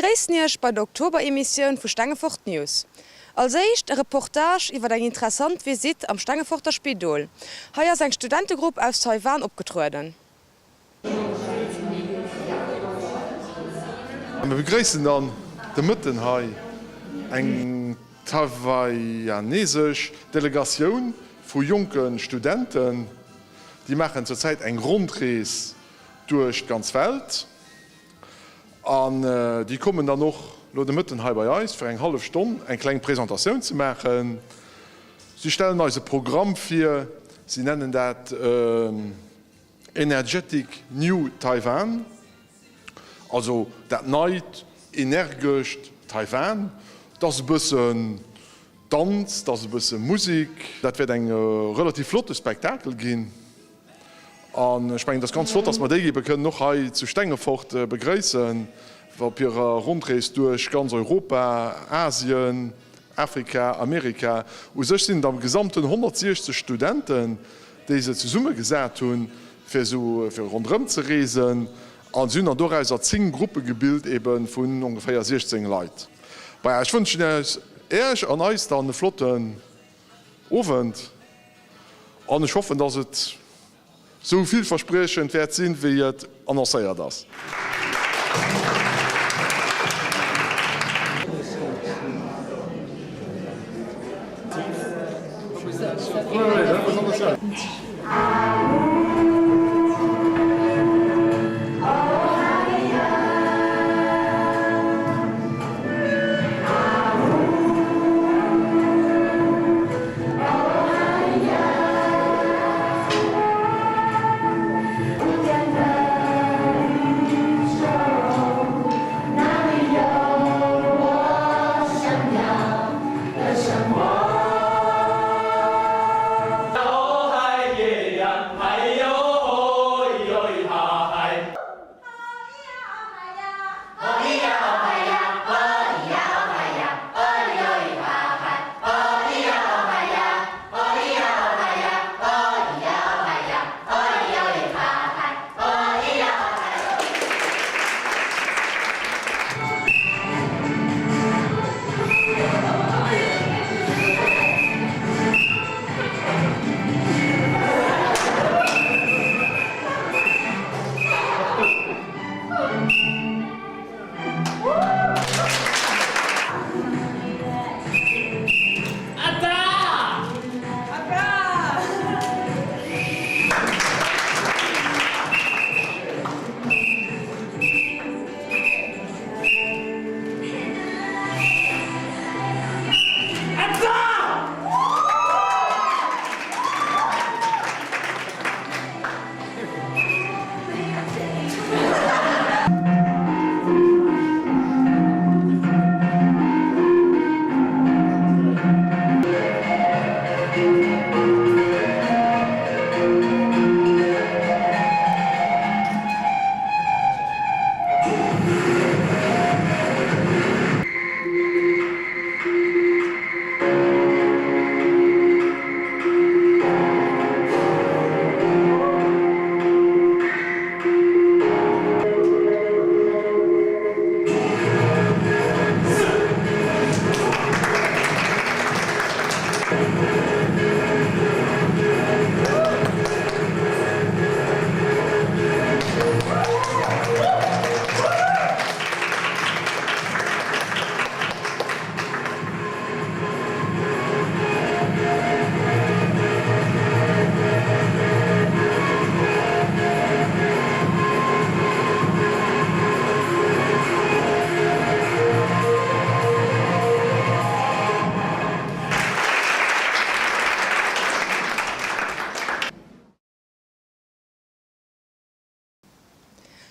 begréissen Iech bei der Oktober-Emissioun vu Stengefort News. Als éischt e Reportage iwwer eng interessant Visitt am Stengeforter Spidol. Hei ass eng Studentegrupp aus Taiwan opgetrueden. Mir begréissen dann de Mëtten hei eng taiwanesesch Delegatioun vu jonke Studenten. Déi maachen zur Zäit eng Rondrees duerch d'ganz Welt an déi kommen dann och lo de Mëtten hei bei eis fir eng hallef Stonn eng kleng Presentatioun ze maachen. Si stellen eis e Programm vir, si nennen dat Energetic New Taiwan, also dat neit energescht Taiwan. Et ass e bëssen Danz, et ass e bësse Musek. Dat wäert eng relativ flotte Spektakel ginn. An ech mengen, et ass ganz flott, dass mer déi ebe kënnen och hei zu Stengefort begréissen op hirer Rondrees duerch ganz Europa, Asien, Afrika, Amerika. U sech sinn et am Gesamten 160 Studenten, déi se zesummegesat hunn, fir esou fir ronderëm ze reesen. A si hunn dann dorauser 10 Gruppe gebilt, ebe vun ongeféier 16 Leit. Maja, ech wënschen Iech an eis dann e flotten Owend an ech hoffen, dass et sou villverspriechend wäert sinn, wéi et annoncéiert ass.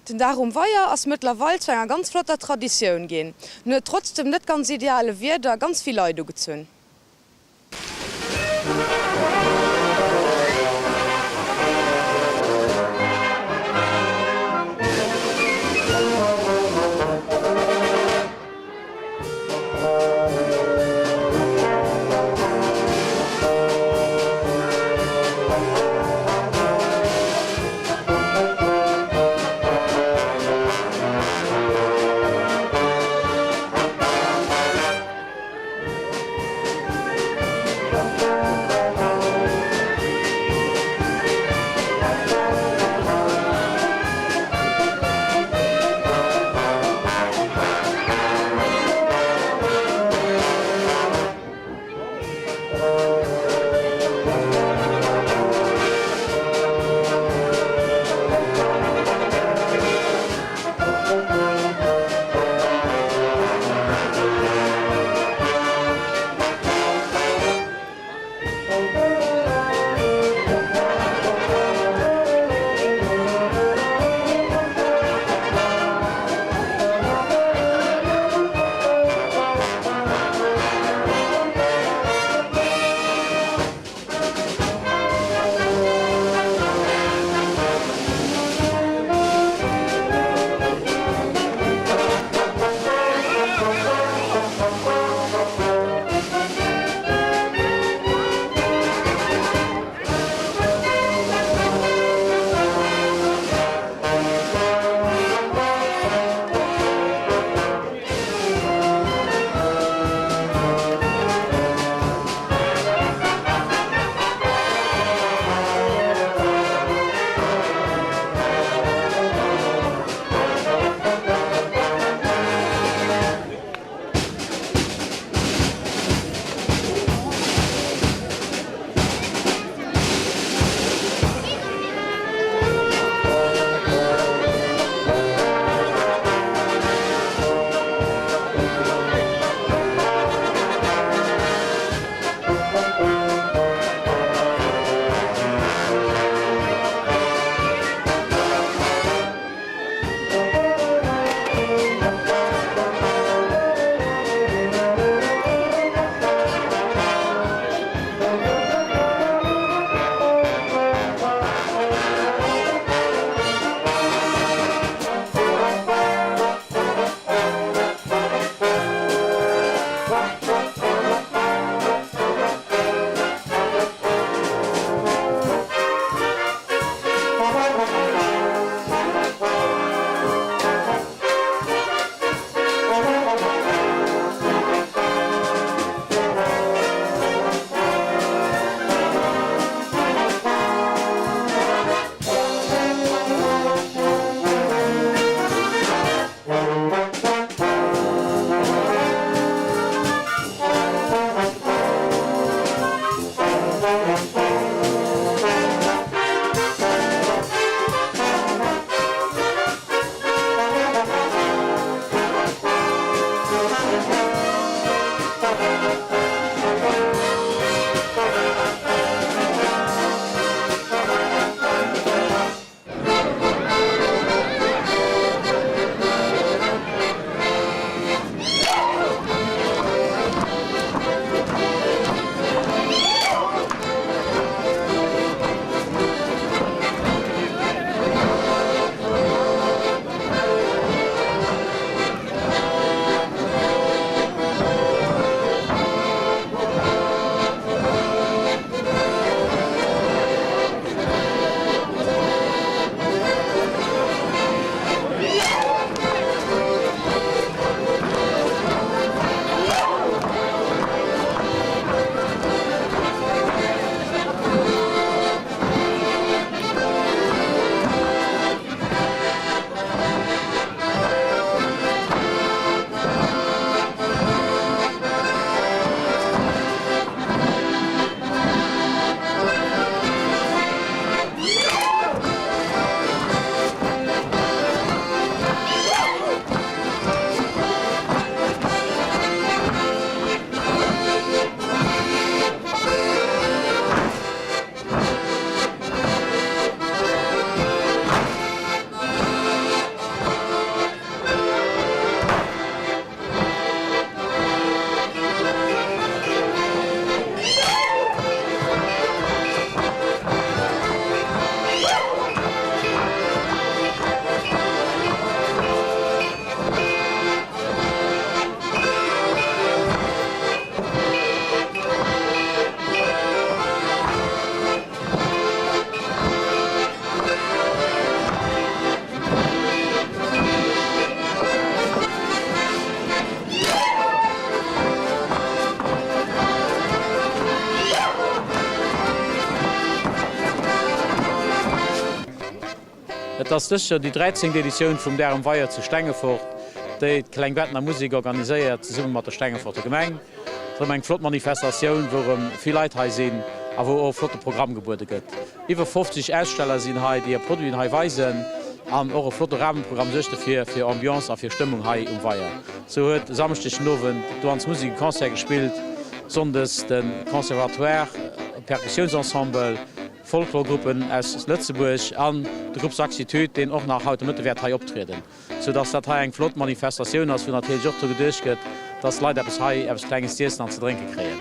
Den Dag um Weier ass mëttlerweil zu enger ganz flotter Traditioun ginn en huet trotz dem net ganz ideale Wieder ganz vill Leit ugezunn. Et ass dëst Joer déi dräizéngt Editioun vum Dag um Weier zu Stengefort, déi d'Klengbettener Musek organiséiert zesumme mat der Stengeforter Gemeng. Et ass erëm eng flott Manifestatioun, wou erëm vill Leit hei sinn a wou och e flotte Programm gebuede gëtt. Iwwer 50 Aussteller sinn hei, déi hir Produiten hei weisen an och e flotte Rahmenprogramm suergt dofir fir Ambiance a fir Stëmmung hei um Weier. Sou huet e Samschdeg den Owend d'Douanes Musek e Concert gespillt, Sonndes de Conservatoire Perkussiounsensemble, Folklorgruppen aus Lëtzebuerg an de Grupp Saxitude, deen och nach haut de Mëtte wäert hei optrieden, sou dass dat hei eng flott Manifestatioun ass, wou natierlech och dru geduecht gëtt, dass d'Leit eppes hei, eppes Klenges z'iessen an ze drénke kréien.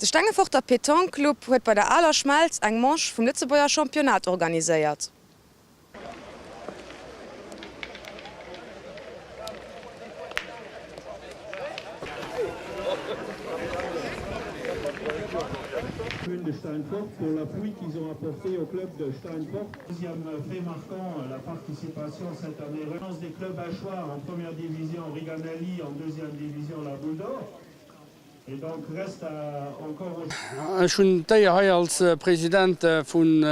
De Stengeforter Pétanque Club huet bei der Aler Schmelz eng Manche vum Lëtzebuerger Championnat organiséiert. Commune de Steinfort pour l'appui qu'ils ont apporté au club de Steinfort. Deuxième fait marquant, la participation cette année relance des clubs hachois en première division Riganelli, en deuxième division la Boule d'Or. Et donc reste encore. Ech hunn d'Éier hei als President vun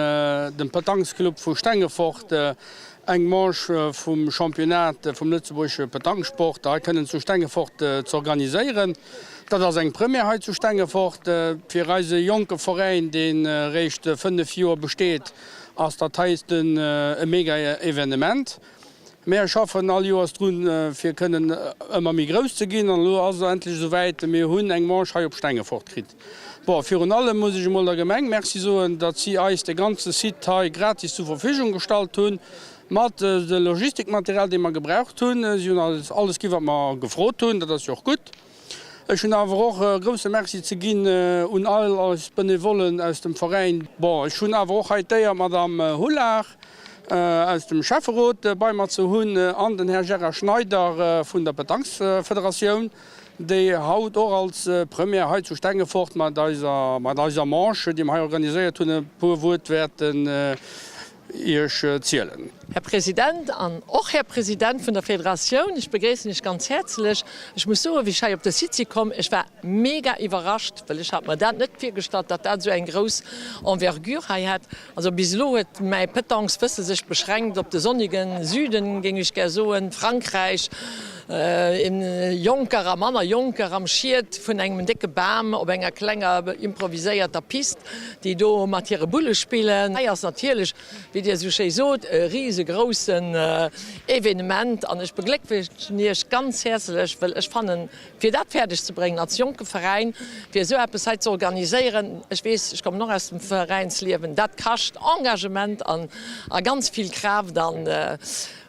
dem Petanquesclub vu Stengefort eng Manche vum Championnat vum lëtzebuergesche Petanquesport hei kënnen zu Stengefort z'organiséieren. Dat ass eng Première hei zu Stengefort. Fir eise jonke Veräin, dee réischt 5 Joer besteet, ass dat heisten e mega Evenement. Mär schaffen all Joers drun, fir kënnen ëmmer méi grouss ze ginn. An elo ass et endlech esou wäit, mir hunn eng Manche hei op Stengefort kritt. Bon, virun allem muss ech emol der Gemeng Merci soen, datt si eis de ganze Site hei gratis zur Verfügung gestallt hunn, mat de Logistikmaterial, dee mer gebraucht hunn. Si hunn eis alles ginn, wat mer gefrot hunn. Dat ass jo och gutt. Ech hunn awer och e grousse Merci ze ginn un all eis Benevollen aus dem Veräin. Bon, ech hunn awer och hei d'Éier, d'Madame Hullard aus dem Schäfferot bei mer ze hunn an den Här Gérard Schneider vun der Petanquesfederatioun, déi haut och als Première hei zu Stengefort mat eiser, mat eiser Manche, déi mer hei organiséiert hunn, e puer Wuert wäerten Iech zielen. Här President an och Här President vun der Federatioun, ech begréissen Iech ganz häerzlech. Ech muss soen, wéi ech hei op de Site si komm, ech war mega iwwerrascht, well ech hat mer dat net virgestallt, datt dat esou eng grouss Envergure hei hätt. Also bis elo huet mäi Petanqueswësse sech beschränkt op de sonnigen Süden, géing ech gär soen, Frankräich. Jonker a manner Jonker am Schied vun engem décke Bam op enger klenger improviséierter Pist, déi do mat hire Bulle spillen. Hei ass natierlech, wéi Dir esou schéi sot, e risegroussen Evenement an ech begléckwënschen Iech ganz häerzlech, wëll ech fannen, fir dat fäerdeg ze bréngen als jonke Veräin, fir esou eppes hei ze organiséieren, ech weess, ech kommen och aus dem Veräinsliewen, dat kascht Engagement an a ganz vill Kraaft an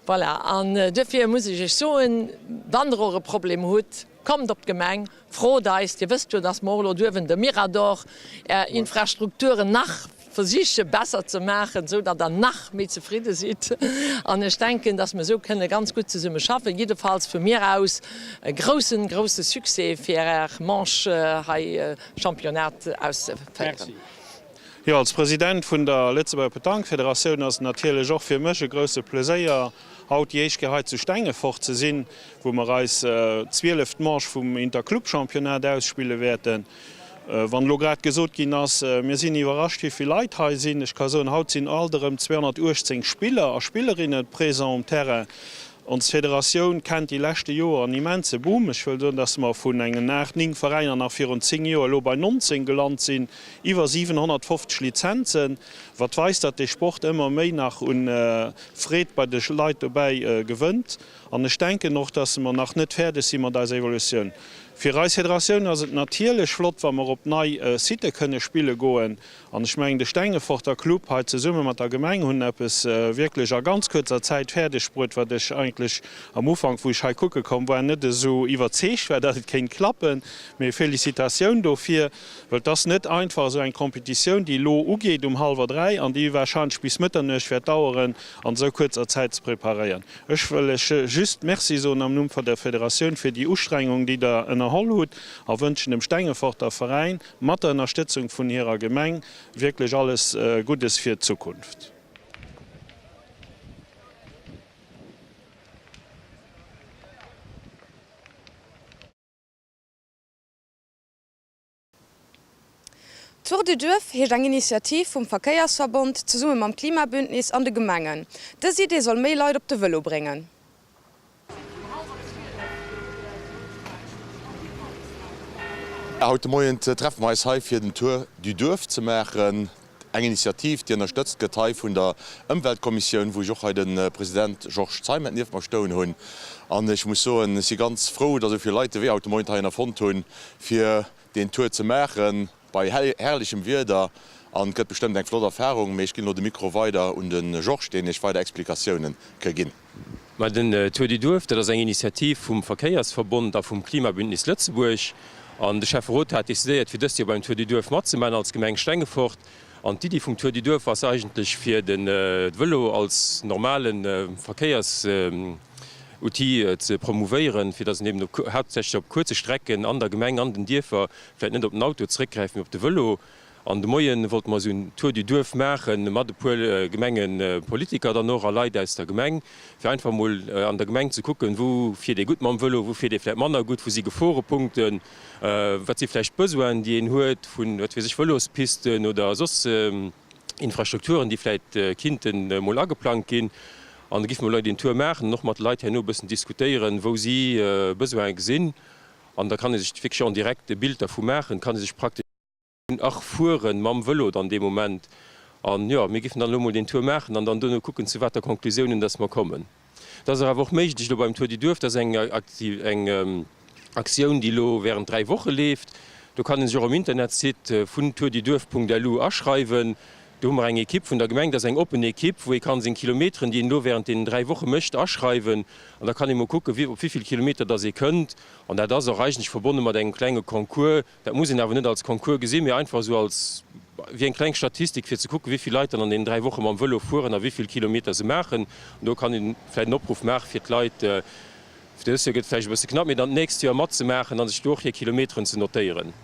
voilà. An duerfir muss ech Iech soen, wann Der och e Problem hutt, kommt op d'Gemeng, frot eis. Dir wësst jo, dass mer och elo duerwen de Mirador, Är Infrastrukturen nach versiche besser ze maachen, esou datt Der nach méi zefridde sidd. An ech denken, datt mer esou kënne ganz gutt zesumme schaffen. Jiddefalls vu mir aus e groussen, grousse Succès fir Är Manche hei Championnat auszeféieren. Jo, als President vun der Lëtzebuerger Petanque-Federatioun ass et natierlech och fir mech e grousse Pleséier, haut déi éischt Kéier hei zu Stengefort ze sinn, wou mer eis zwieleft Manche vum Interclub-Championnat ausspille wäerten. Wann elo grad gesot ginn ass, mir sinn iwwerrascht wéi vill Leit hei sinn, ech ka soen, haut sinn alt erëm 218 Spiller a Spillerinne présent um Terrain. Ons Federatioun kennt déi leschte Joer en immense Boom. Ech wëll soen, dass mer vun engen 8, 9 Veräiner nach virun 10 Joer elo bei 19 gelant sinn, iwwer 750 Lizenzen, wat weist, datt dee Sport ëmmer méi nach un Freed bei de Leit dobäi gewënnt. An ech denken och, dass mer nach net fäerdeg si mat eiser Evolutioun. Fir eis Federatioun ass et natierlech flott, wa mer op nei Sitë kënne spille goen. An ech mengen, de Stengeforter Club hei zesumme mat der Gemeng hunn eppes wierklech a ganz kuerzer Zäit fäerdeg bruet, wat ech eigentlech am Ufank, wou ech hei kucke komm war, net esou iwwerzeegt war, datt et kéint klappen. Mee Felicitatioun dofir, well et ass net einfach, esou eng Competitioun, déi elo ugeet um hallwer 3 an déi wahrscheinlech bis Mëtternuecht wäert daueren, an esou kuerzer Zäit ze preparéieren. Ech wëll lech just Merci soen am Numm vun der Federatioun fir déi Ustrengung, déi Der ënnerholl hutt a wënschen dem Stengeforter Veräin, mat der Ënnerstëtzung vun hirer Gemeng wierklech alles Guddes fir d'Zukunft. Tour du Duerf heescht eng Initiativ vum Verkéiersverbond zesumme mam Klimabündnis an de Gemengen. Dës Idee soll méi Leit op de Vëlo bréngen. Haut de Moien treffe mer eis hei fir den Tour du Duerf ze maachen. Eng Initiativ, déi ënnerstëtzt gëtt hei vun der Ëmweltkommissioun, wou ech och hei de President Georges Zeimet nieft mer stoen hunn. An ech muss soen, ech si ganz frou, datt esou vill Leit de Wee haut de Moien heihinner fonnt hunn, fir deen Tour ze maachen. Bei herrlechem Wieder an gëtt bestëmmt eng flott Erfahrung, mee ech ginn elo de Mikro weider un de Georges, deen iech weider Explikatiounen ke ginn. Ma den Tour du Duerf, dat ass eng Initiativ vum Verkéiersverbond a vum Klimabündnis Lëtzebuerg. An de Schäfferot hat decidéiert, fir dëst Joer beim Tour du Duerf matzemaachen als Gemeng Stengefort. An d'Iddi vum Tour du Duerf ass eigentlech, fir de Vëlo als normale Verkéiersoutil ze promouvéieren, fir datt een eben haaptsächlech op kuerze Strecken an der Gemeng, an den Dierfer, vläit net op den Auto zeréckgräift, mee op de Vëlo. An de Moie wollte mer esou en Tour du Duerf maache mat e puer Gemengepolitiker dann och a Leit aus der Gemeng, fir einfach emol an der Gemeng ze kucken, wou fiert ee gutt mam Vëlo, wou fiert ee vläicht manner gutt, wou si Geforepunkten, wat si vläicht Besoinen, déi een huet vun, wat weess ech, Vëlospisten oder soss Infrastrukturen, déi vläicht kinnten emol ageplangt ginn. An da géife mer elo deen Tour maachen an och mat de Leit herno e bëssen diskutéieren, wou si Besoine gesinn. An da kann ee sech wierklech en direct e Bild dervu maachen, kann ee sech praktesch ach fueren mam Vëlo dann dee Moment. An jo, mir géifen dann elo mol deen Tour maachen an dann duerno kucken, zu water Konklusiounen dass mer kommen. Et ass awer och méiglech elo beim Tour du Duerf, dat ass eng eng Aktioun, déi elo während 3 Woche leeft. Do kann ee sech och um Internetsite vun tourduduerf.lu aschreiwen. Do hu mer eng Ekipp vun der Gemeng, dat ass eng oppen Ekipp, wou ee kann seng Kilometeren, déi een elo während deenen 3 Woche mécht, aschreiwen. An da kann ee mol kucken, op wéi vill Kilometer dass ee kënnt. An dat ass och eigentlech verbonne mat engem klenge Concours. Dat muss een awer net als Concours gesinn, mee einfach esou als wéi eng kleng Statistik, fir ze kucken, wéi vill Leit dann an deenen 3 Woche mam Vëlo fueren a wéi vill Kilometer se maachen. An do kann een vläicht en Opruff maachen, fir d'Leit, dëst Joer gëtt et vläicht e bësse knapp, mee dann d'nächst Joer matzemaachen a sech do och hir Kilometeren ze notéieren.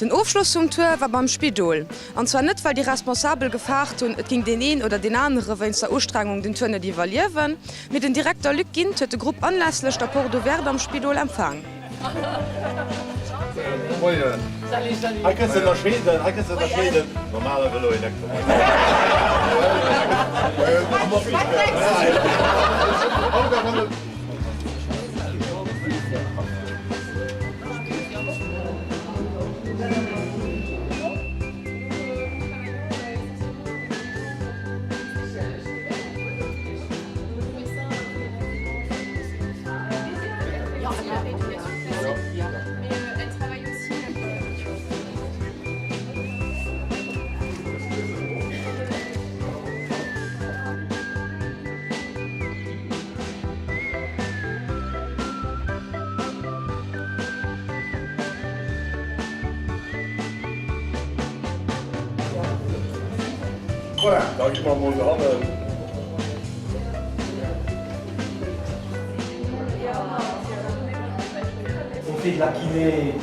Den Ofschloss vum Tour war beim Spidol. An zwar net well déi Responsabel gefaart hunn, et ging deen een oder deen anere wéinst der Ustrengung den Tour net iwwerliewen, mee den Direkter Luc Gindt huet de Grupp anlässlech der Porte ouverte am Spidol empfaang. Moien. Hei kënns de ënnerscheeden, hei kënns de ënnerscheeden, normale Vëlo, Elektrovëlo. Voilà, da gi mer emol dohannen. On fait de la kiné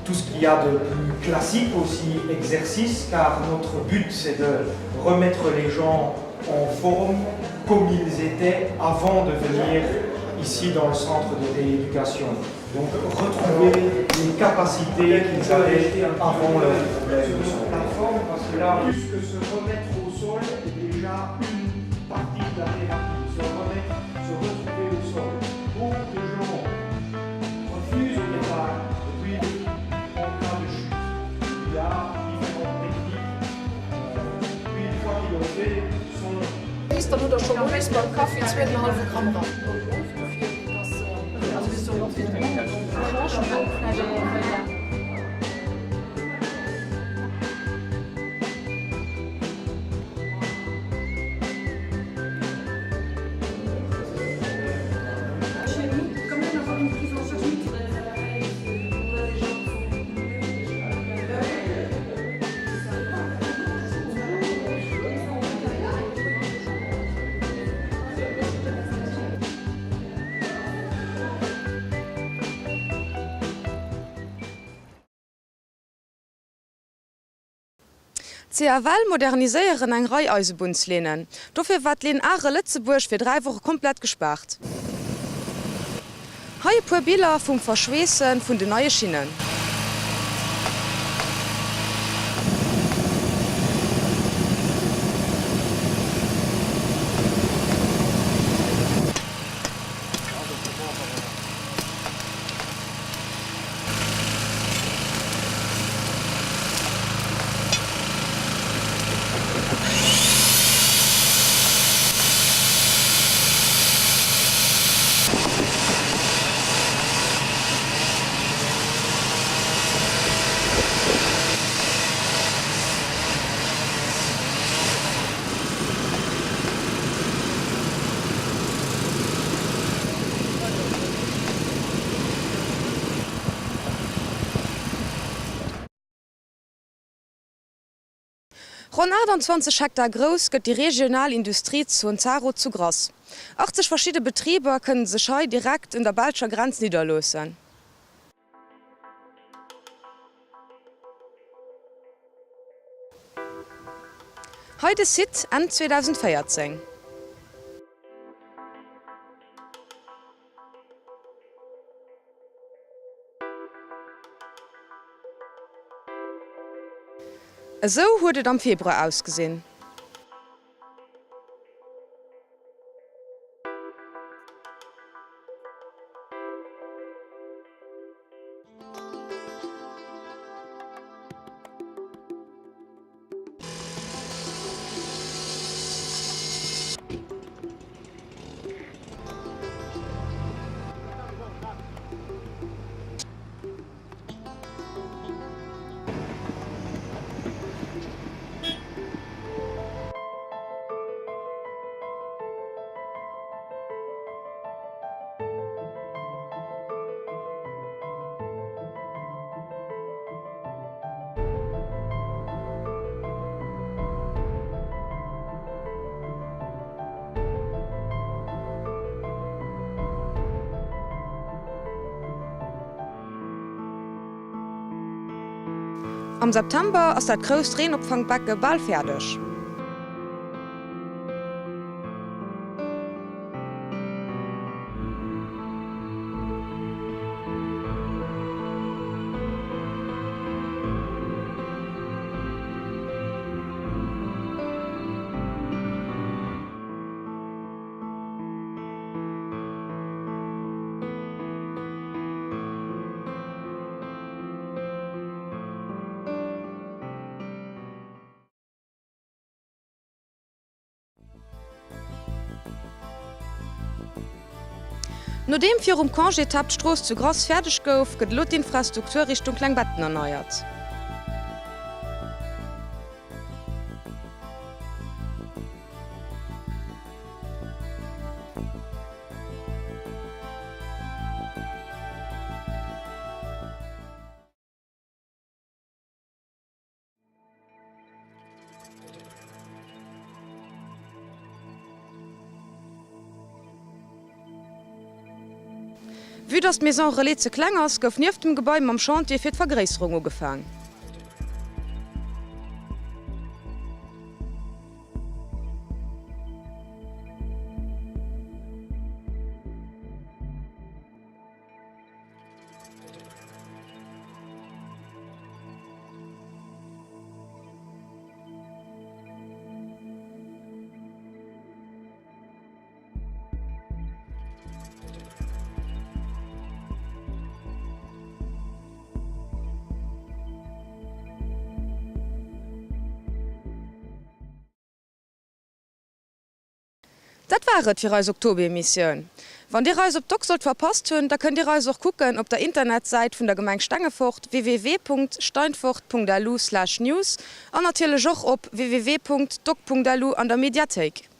tout ce qu'il y a de plus classique aussi exercice car notre but c'est de remettre les gens en forme comme ils étaient avant de venir ici dans le centre de rééducation. Donc retrouver les capacités qu'ils avaient avant leur problème. La forme parce que là plus que se remettre au sol est déjà une partie de la thérapie, se remettre, se retrouver au sol. Beaucoup de gens refusent au départ et puis en cas de chute, il y a différentes techniques. Puis une fois qu'ils l'ont fait, sont Dann hutt der scho moies beim Kaffi 2,5 Gramm Rapp. D'CFL moderniséieren eng Rei Eisebunnslinnen. Dofir war d'Linn Arel-Lëtzebuerg fir 3 Woche komplett gespaart. Hei e puer Biller vum Verschweessen vun den neie Schinnen. Ronn 28 Hektar grouss gëtt déi regional Industriezon Zaro zu Grass. 80 verschidde Betriber kënne sech hei direkt un der belscher Grenz nidderloossen. Hei de Site Enn 2014. Esou huet et am Februar ausgesinn. Am September ass dat grousst Reenopfangbecke bal fäerdeg. Nodeem virum Congé d'Haaptstrooss zu Grass fäerdeg gouf, gëtt elo d'Infrastruktur Richtung Klengbetten erneiert. Vue dass d'Maison Relais ze kleng ass, gouf nieft dem Gebai mam Chantier fir d'Vergréisserung ugefaang. Dat war et fir eis Oktoberemissioun. Wann dir eis op Dock sollt verpasst hunn, da kënnt dir eis och kucken op der Internetsäit vun der Gemeng Stengefort www.steinfort.lu/news an natierlech och op www.dock.lu an der Mediathéik.